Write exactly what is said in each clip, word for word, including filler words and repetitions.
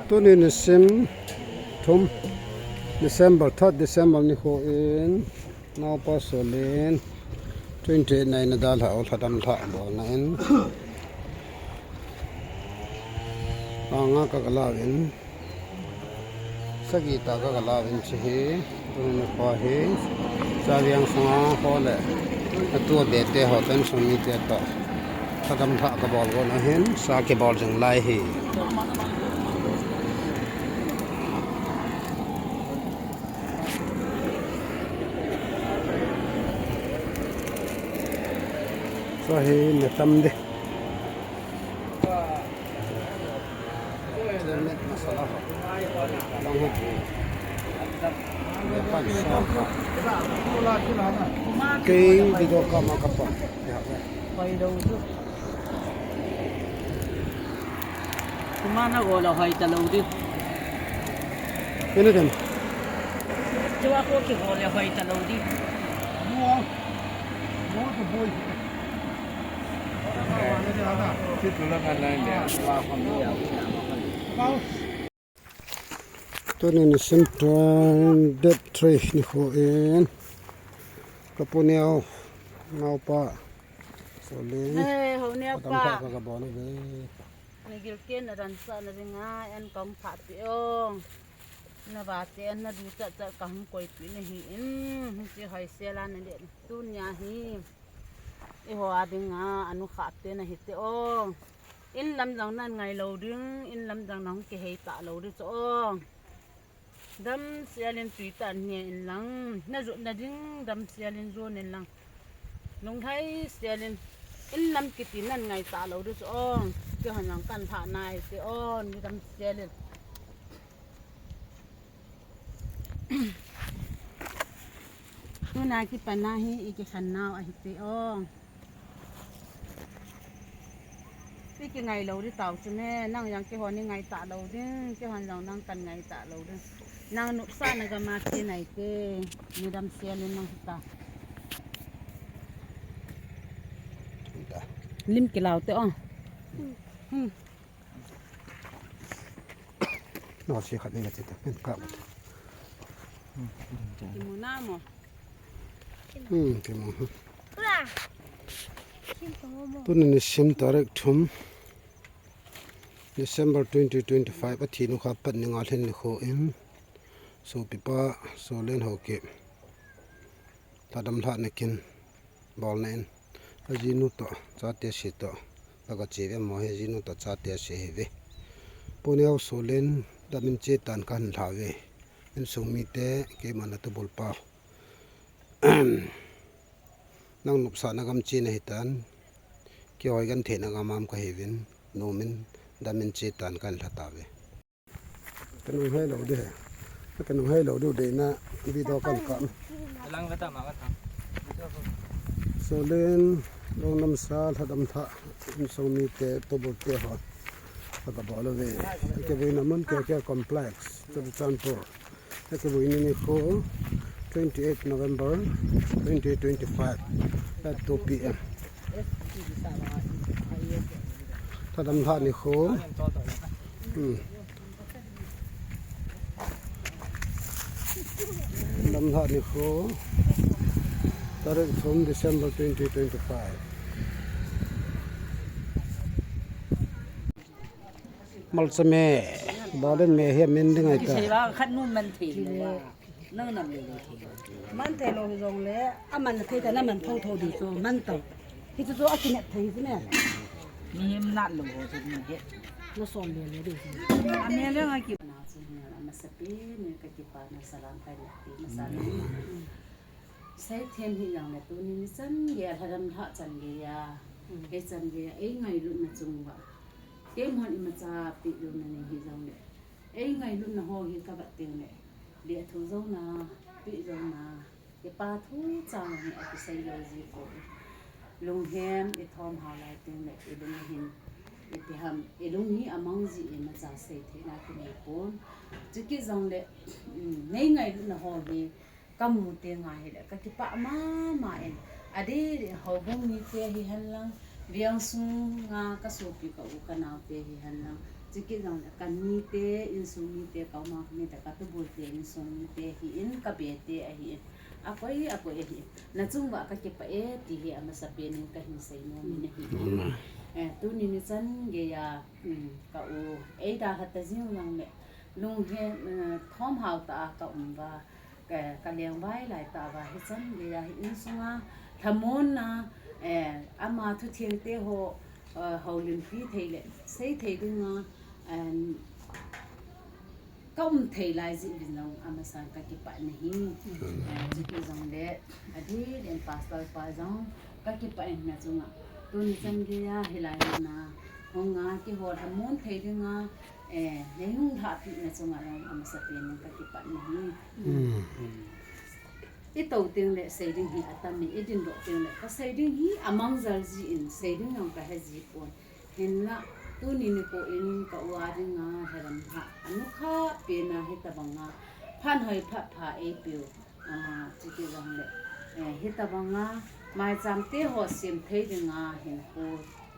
Tuni nisim thum, December, third December nikho in, naopa Solin, twenty-eight na in adalhah u, lhadam lhah bolna in. Anga ka galauvin, sagi ta ka galauvin, hiche hi, tuni nikho hi, Chaviang sunga ho le, atu abeh te ho, insung mite toh lhadam lhah kabol gon ahin, sa kibol jing lai hi. Sa hi na tam de. Kei video ka ma ka pa. Hoi lou chu. Kuma na go la hoi ta lou di. Kene dem. Chua ko ki go le hoi ta lou di. Mo. Mo ko boi. Tuni nisim twenty date three nikho in, ka pu neo, naopa Solin, hey, ho neo lhadam pa. Lhah ka, ka bol uve. Nagilkel na dan sa na dinga, en kong pha pi o. Na ba te, na du chat chat kong koi pi na hi in, hiche hoi sela na le, tunia hi. Eiho a dinga, anu khat te na hite o. In lam jong nan ngai lou ding, in lam jong nahung kihei ta lou ding chu o. Damsel in tui tah in nge in lang, na jot na ding damsel in jon in lang. Lunglhai sel in, in lam kiti nan ngai ta lou ding chu o. Keihon jong kan lhah nai te o, ni damsel in. Tuna kipat na hi i kikhen nau ahi te o. I kingai lou di tao chu me, nang jong keihon i ngai ta lou ding, keihon jong nang kan ngai ta lou ding. Nang nopsahna gam a che nai te, ni damsel in nang hita. Lim kilau te o. Hmm. No, si khat ni ka che ta, ka. Kimu na mo. Hmm, kimu. Tuni nisim tarik thum, December twenty twenty-five, athi nu kha pat ni nga lhin nikho in, sopipa Solin Haokip lhadam lhah na kin bolna in, ajinu toh, chate se toh, ka, ka che ve mo hi, ajinu toh chate se hi ve. Pu neo Solin, dam in che tan kan lha ve. Insung mite, keima na tubul pa. Nang nopsahna gam che na hitan, kihoi genthei na gam a um ka hiuvin, nom in, dam in che tan kan lha ta ve. Ka nung hei lou di he. Ka nung hei lou di u de na video kan ka. Lang ka ta ma ka ta. Solin, long nam sa lhadam lhah, insung mite, tubul te ho. Ka ka bol uve. Ka buina mun K K Complex, Churachandpur. Ka buina nikho, twenty-eight November twenty twenty-five at two P M. Lhadam lhah nikho. Hmm. Lhadam lhah nikho. Tarik thum December twenty twenty-five. Malcha me, balen me hi min ding ai ta. Sei ba khat nu man thei lo a. Nang nam le le thei. Man thei lo hi jong le, a man thei ta na man tho tho di chu, man tau. Hi chu chu a kinep thei chu me. Mihem nat lo ho chu mi he. Na som le le di chu. A me le nga ki. Na chu mi a masa pen, mi ka kipa na salam kai na ti, masa na. Seithem hi jong le tuni ni chan gei a lhadam lhah chan gei a. Mm. Ei chan gei a, ei ngailutna chung uva. Keihon imacha peh louna nei hi jong le. Ei ngailutna ho hi ka vet teng le, lethuh jouna, peh jouna, kipa thu chang hi akisei lou ji poi. Lunghem i thom hao lai teng le, i lung hin, ipi ham, i lung hi amang ji imacha sei theina kinei pon. Chukit jong le, um, nei ngailutna ho hi, ka mu teng a hile, ka kipah mama in. Adeh, houbung mite hihen lang, veng sunga ka sopi ka u ka naote hihen lang, Chukit jongle ka nite, insung mite, ka uma mite, ka tubul te, insung mite ahin, ka be te ahin, akoi akoi ahin, nachung uva ka kipah e ti hi amasapen in kahin seinom in ahi. Eh, tuni nichan geiya, um, ka u eidalha ta jing jongle, lunghem, eh, thomhao tah a ka um uva, ka, ka lengvai lai tah uva, hichan geiya hi insunga lhamonna, eh, ama thutheng te ho, eh, houlimpi thei le seithei dinga, eh, ka um thei lai jeh uvin jong amasan ka kipah in ahi. Eh, chukit jongle, adeh in pastor pa jong ka kipah in, nachunga tuni chan geiya hilai a hung a kihou lhamon thei dinga, eh, neihung lhahpeh na chunga jong amasapen in ka kipah in ahi. I tou tengle sei ding hi atam e, i dindoh tengle ka sei ding hi amang jal jin, sei ding jong ka he ji pon. Hinla, tuni nikho in ka u a dinga lhalam ha, anukhah pen a hitabanga phat hoi phat pha eipeu, ah, chukit jongle, eh, hitabanga maicham te ho sem thei dinga hinkho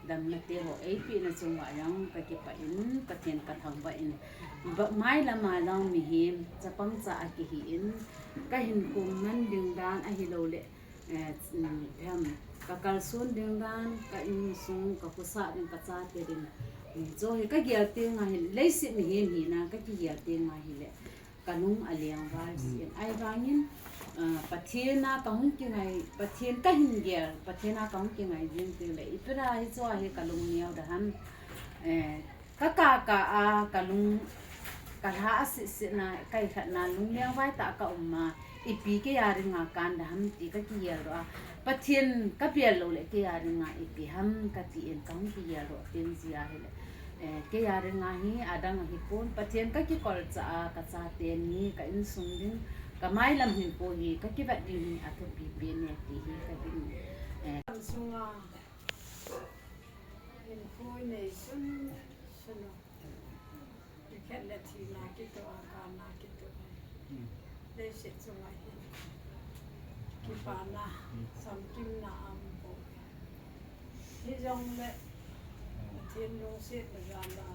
damna te ho eipeh na chunga jong ka kipah in, Pathen ka thangvah in, ba-, mailam a jong mihem chapang cha a kihin, ka hinkho man ding dan ahilouleh, eh, um, them, ka kalson ding dan, ka insung, ka khosah ding, ka chate ding, um, chu hi ka gel tenga hi, leiset mihem hina ka kigel tenga hile, ka lung alengvai jin. Ahivangin, ah, Pathen a ka hung kingai, Pathen ka hin gel, Pathen a ka hung kingai jing tengle, ipi dia hiche hi ka lung neo da ham, eh, ka kah kah a, ka lung, ka lha a seh seh na, ka ikhatna lunglengvai tah a ka um a, ipi kei a dinga kan da ham ti ka kigel doh a, Pathen ka bel loule kei a dinga ipi ham ka tin ka hung kigel doh teng jeh a hile, eh, kei a dinga hi adang ahipon, Pathen ka kikol cha a, ka chate ni, ka insung ding, ka mailam hinkho hi ka kivet ding hi athupi pen e ti hi ka tin, eh. Sunga hinkho nei sun sun u. Ikhat le thina kitoh a, kana kitoh a. Leiset chunga hin kipana, samkimna aum poi. Hijongle Pathen lungsetna jal a,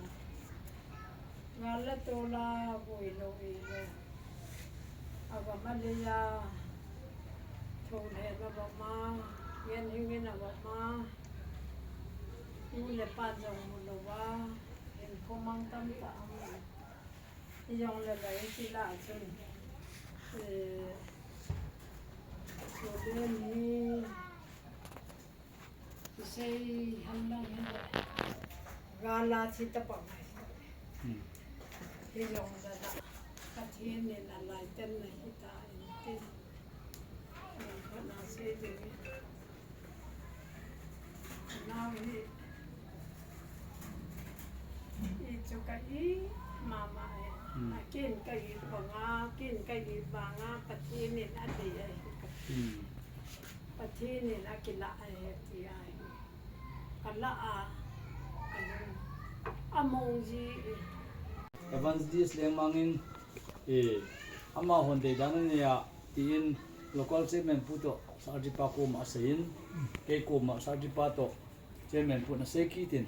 gal le tol a vui lou ile, agam alei a, thulhen aum a, ngenhing in aum a, nu le pa jong mu louva, hinkho mang tamtah aum. Hijongle lai kila chun, eh, chule ni, kisei ham lang hin, gal a thi tapah mai. Hijongle la, Pathen in alai tenna hita in tin. Khat na sei ding. Nau hi, i chu ka i mama e. Akin ka i banga, kin ka i banga, Pathen in adei ahi ka. Pathen in akilah ahi ti ahi. Ka lah a, ka lung among ji e. Evangelist Lengmang in, eh, amahon deidan anei a, tin local chairman pu toh, secretary pa koma asei in, kei koma secretary pa toh, chairman pun asei kit in,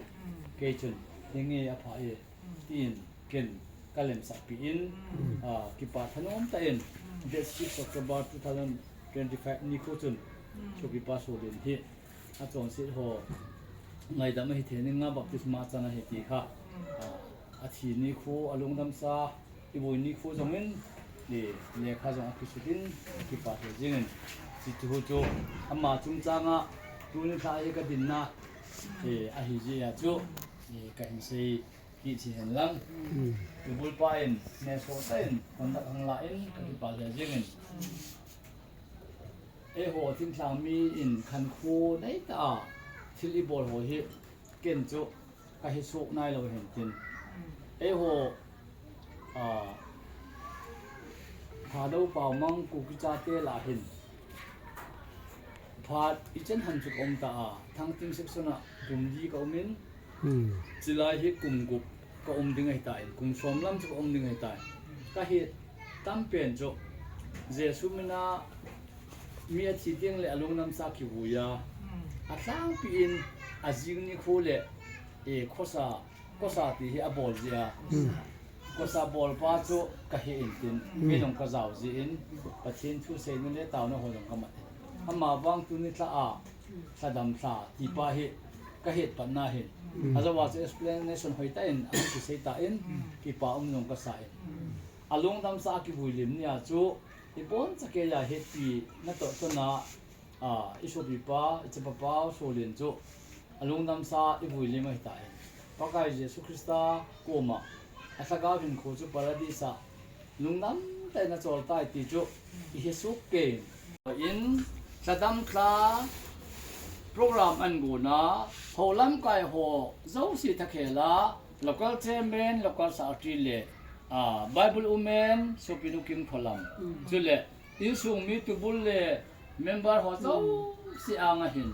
kei chun, hinge apha e, tin, ken, ka lemsah peh in, ah, kipa thanom tah in, date six October two thousand twenty-five nikho chun, sopi pa Solin hi, achonset ho, ngaidam ahi thei ninga baptisma chan ahi ti kha, ah, athi nikho, alungdamsa, ivui nikho jongin, i lekha jong akisut in, kipa thei jingin, hiche thu chu, ama chungchanga, tuni lha hi ka dinna, eh, ahi jeh a chu, eh, kahin sei kit hihen lang. Tubul pa in, nesoh tah in, conduct hung la in, ka kipa thei jingin. Eiho thinglhang mi in khankho neitah a, thil ibol ho hi, ken chu, kahi soh nailou hin tin. Eiho, ah, Thadou Paomang Kuki chate lah hin. Phat ichan ham chu ka um ta a, Thangting section a kum li ka um in, chulai hi kum gup ka um ding ahitan, kum som lam chu ka um ding ahitan. Kahet tampen chu, Jesu mina mi athi tengle alungdamsa kivui a, alhangpi in ajing nikho le, eh, khosa Kosa ti hi abol jia. Kosa bolpa chu kahi intin, kei jong kajao jin, Pathen thu seina le taona ho jong kaman. Amavang tuni lha a, Lhadam lha tipa hi kahet patna hin. Ajouva chu explanation hoitah in, ahung kisei tan, kipa um jong kasa in. Alungdamsa a kivuilim nia chu, ibonchauva hetpi natoh tona, a, isopipa, ichapapa, Solin chu, alungdamsa ivuilim ahitan. Pakai Jesu Christa koma, alhagao hinkho chu Paradis a, lungdam tah in achol tai ti chu, ihesoh kei. In, Lhadam lha, program ahin gonna, hou lamkai ho, jouse thakhel a, local chairman, local secretary le, a, Bible women, Sopinu Kimkholam. Chule, insung mi tubul le member ho jouse anga hin.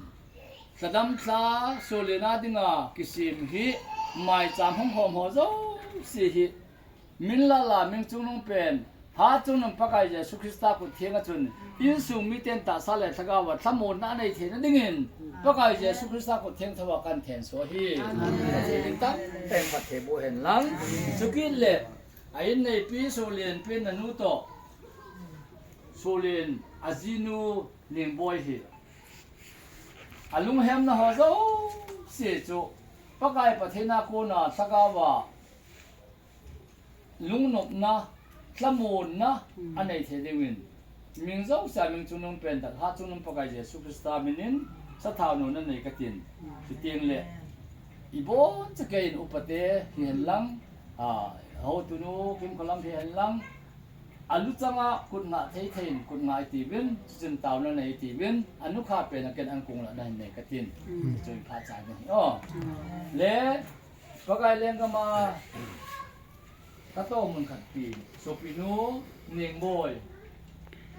Lhadam lha, Solin a dinga kisem hi, maicham hung hom ho jouse hi. Min lala, min chungnung pen, Hatchungnung Pakai Jesu Christa khut thenga chun, insung miten tahsa le lhagao a lhamonna anei theina dingin, Pakai Jesu Christa khut theng thouva kahin thenso ahi. Amen. Pathen in tamtah in phatthei boh hen lang. Chukit le, a inneipi Solin pen nanu toh, Solin ajinu Ningboi hi. Alunghemna ho jouse chu, Pakai Pathen a kona lhagao a, lungnopna, lhamonna, anei thei diuvin. Min jouse a min chungnung pen tah, Hatchungnung Pakai Jesu Christa minin, sathau nona nei katin. Chuteng le, ibonchauva kei in upate hihen lang, a, houtunu Kimkholam hihen lang, aluchang a kut ngah thei thei in, kut ngah itiuvin, chuchun taona nei itiuvin, anukha pen a ken ankong lah na hin nei katin. Chun phat chai na hi. O. Le, Pakai lenggam a, katoh mun khat pi, Sopinu, Ningboi.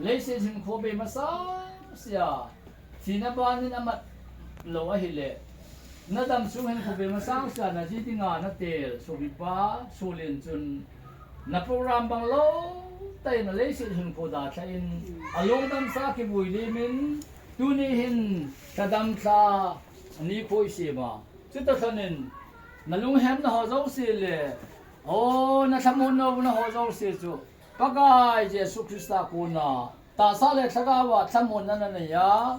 Leiset hinkho bei masang sea, thina banin amat lou ahile, nadam sung hinkho bei masang sea, naji dinga natel, sopipa, Solin chun, na program bang lou tah in, leiset hinkho dalha in, alungdamsa kivuilim in, tuni hin, Lhadam lha, nikho isem a. Chutoh lhonin, nalunghemna ho jouse le, o, nalhamonna ho jouse chu, Pakai Jesu Christa kona, tahsa le lhagao a lhamonna nanei a,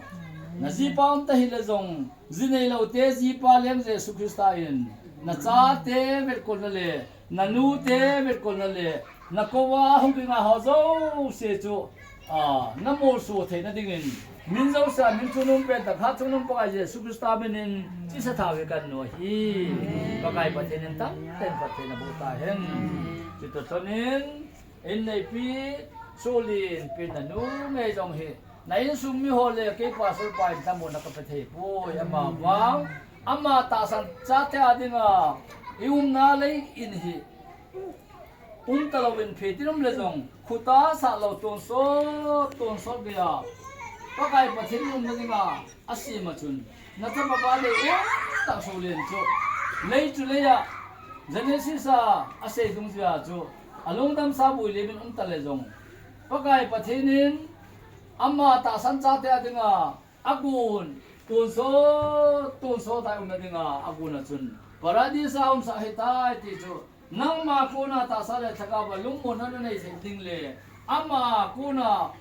najipa umtah hile jong, ji neilou te jipa leng Jesu Christa in, nachate vetkolna le, nanute vetkolna le, nakou a hung kingai ho jouse chu, a, namolso theina dingin, min jouse a min chungnung pen tah, Hatchungnung Pakai Jesu Christa minin, chesa thau hi kahin nu ahi. Pakai Pathen in tamtah in phatthei naboh tahen. Chutoh lhonin, inneipi, Solin pen nanu ngei jong hi, na insung mi ho le kei pastor pa in lhamonna kapethei poi, amavang, ama tahsan chate a dinga, iumna lei in hi, umta louvin phetin um le jong, khuta sah lou tonsot, tonsot geiya, Pakai Pathen umna dinga, asem a chun, nachapa pa le, o, tah Solin chu, lei chu lei a, Genesis a, asei dungjuia chu, alungdamsa vuilim in umta le jong, Pakai Pathen in, ama tahsan chate a dinga, agon, tonsot, tonsot a umna dinga, agon a chun, Paradis a umsah ahitai ti chu, nangma kona tahsa le lhagao a lungmonna nanei thei ding le, ama kona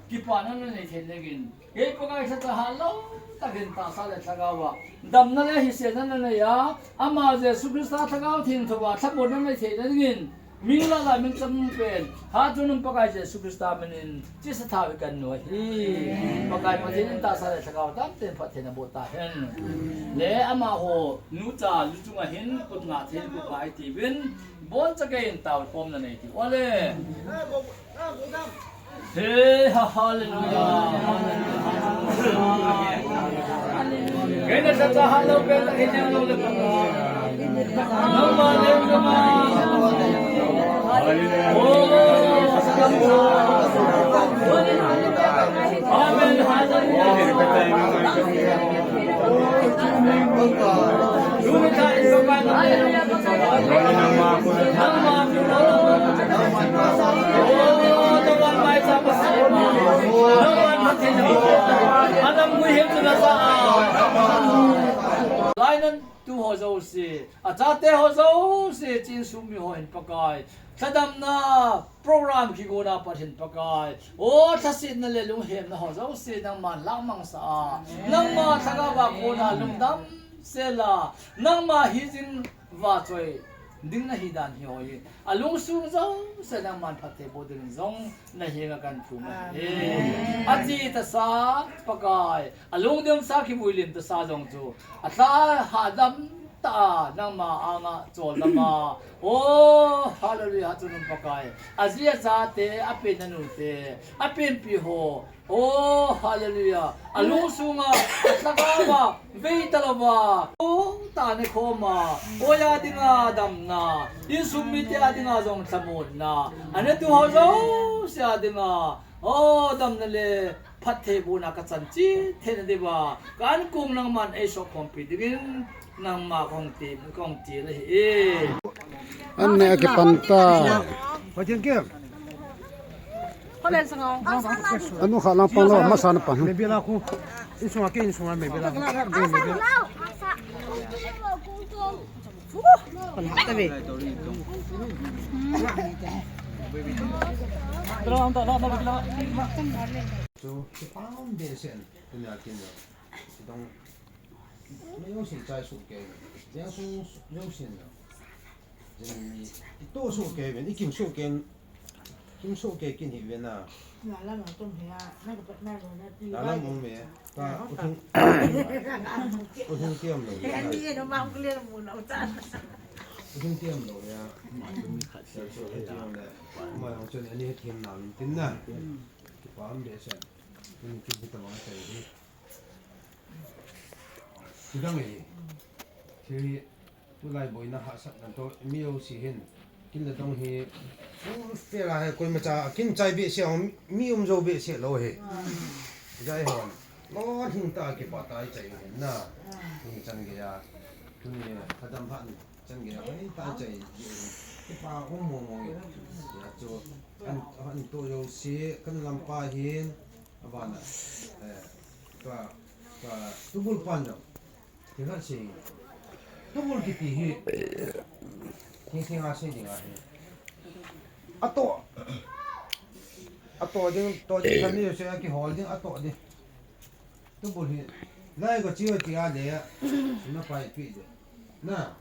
kipana nanei thei dingin, kei Pakai lhacha hatlou takin tahsa le lhagao a, damna le hisena nanei a, ama Jesu Christa lhagao theng thouva lhamonna nanei theina dingin, Min lala min chungnung pen, Hatchungnung Pakai Jesu Christa minin, chesa thau hi kahin nu ahi. Pakai Pathen in tahsa le lhagao tamtah in phatthei naboh tahen. Le amaho, nucha, luchung a hin, kut ngah thei, kut ngah itiuvin, boncha kei in taokhomna nei tiu. Ole. He, ha, hallelujah. Kei na sa sa halou kei ta kei na lou le. Nama le nama. Oh, amen. Hallelujah. Ahinan tu ho jouse, achate ho jouse, insung mi ho hin Pakai, thadamna program kigona pat hin Pakai, o, thasetna le lunghemna ho jouse nangman lahmang sah a, nangma lhagao a kona lungdam sela, nangma hijing vachoi ding nahi dan hi ho hi, alungsung jouse nangman phatthei boh dingin jong nahenga kathum ahi. Amen. Achi tasa Pakai, alungdam sa, kivui lim tasa jong chu, alha hadam tah a nangma anga choldam a, o, hallelujah, chun Pakai, aji achate, apen anute, apenpi ho, o, hallelujah, alungsunga, alhagao a vei talouva, o, tah a nekhom a, oi a dinga damna, insung mite a dinga jong lhamonna, anetu ho jouse a dinga, o, damna le phattheibohna kachan cheh theina diuva, ka ankong nangman eisopkhompi dingin, nangma kahung ti, kahung ti le hi e. Anne akipan ta. Pathen ke. Anu kha lang pang lo, masa na pan. Mebela ko. Insunga ke, insunga mebela ko. Mebela. Pan ha ta ve. Chu, chu pang de sen. Tunia kin lo. Dong. Mei jong sin chai soh kei. Jeng sung jong sin lo. Jeng ni, i to soh kei ven, i kim soh kei, kim soh kei kin hi ven a. Na la ma tum he a, na ka pat na lo na ti. Na la mong me, ka u thung, u thung tiam lo. Ni no ma ku le mu na u ta. U thung tiam lo ya. So, so, tiam le. Ma jong chun ani thiam na min tin na. Kipah um de sen. Kin kin ta ma chai hi. Chidang hi. Thil hi, tulai boina hahsatna toh, mi jouse hin. Kin le dong hi, full fair a hi, koimacha, kin chai behseh, mi um jou behseh lou hi. Jai hon. Lon hing tah a kipah tah a i chai hin na. Hing chan gei a. Tuni, thadam phat ni. Chan gei a, hoi tah a i chai. Kipah um mong mong. Ya chu, an, an to jouse, kan lampa hin. Abana, eh, ka, ka, tubul pan jong. Ti khat sei. Tubul kiti hi. Thing thing a sei ding ahi. Ato. Ato ding, to ding, thami se kihol ding, ato ding. Tubul hi. Lai ko chiu ti a le. Na pai pi de. Na.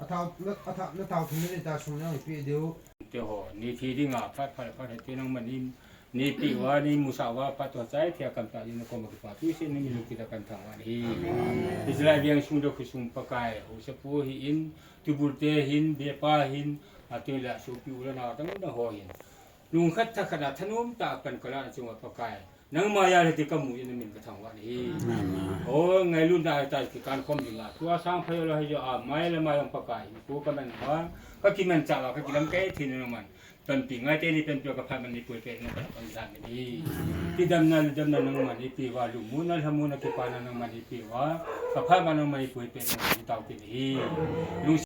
Athau, na, athau, na thau thum ni ta sum na pi deu. Te ho, ni thi ding a, phat, phat, phat, te nangman in. Neipeh uva, neimusah uva, phat chom chai thei a kan tah jeh in nakoma kipa thu seh in, nami lungset a kan thangvah in ahi. Israel veng sung le khosung Pakai, haosapu hin, tubul te hin, bepa hin, atile sopi u le nao tangna ho hin. Lungkhat thakhat a thanom tah a pan kalah na chunga Pakai. Nangma jal a hiti kamu jeh in namin kathangvah in ahi. Amen. O, ngailutna a tah kikan khom ding a. Tua sang phai lo hijeh a, mai le mai jong Pakai. Ko kaman uva, kakimanchah uva, kakilamkai thei in nangman. Panpi ngai teni panpi ka phat man ni pui pe na ka pan dan ni. Ti damna, damna nangman eipeh uva, lungmonna, lhamonna, kipana nangman eipeh uva. Ka phat man nangman eipui pe na ka tao pe ni. Lung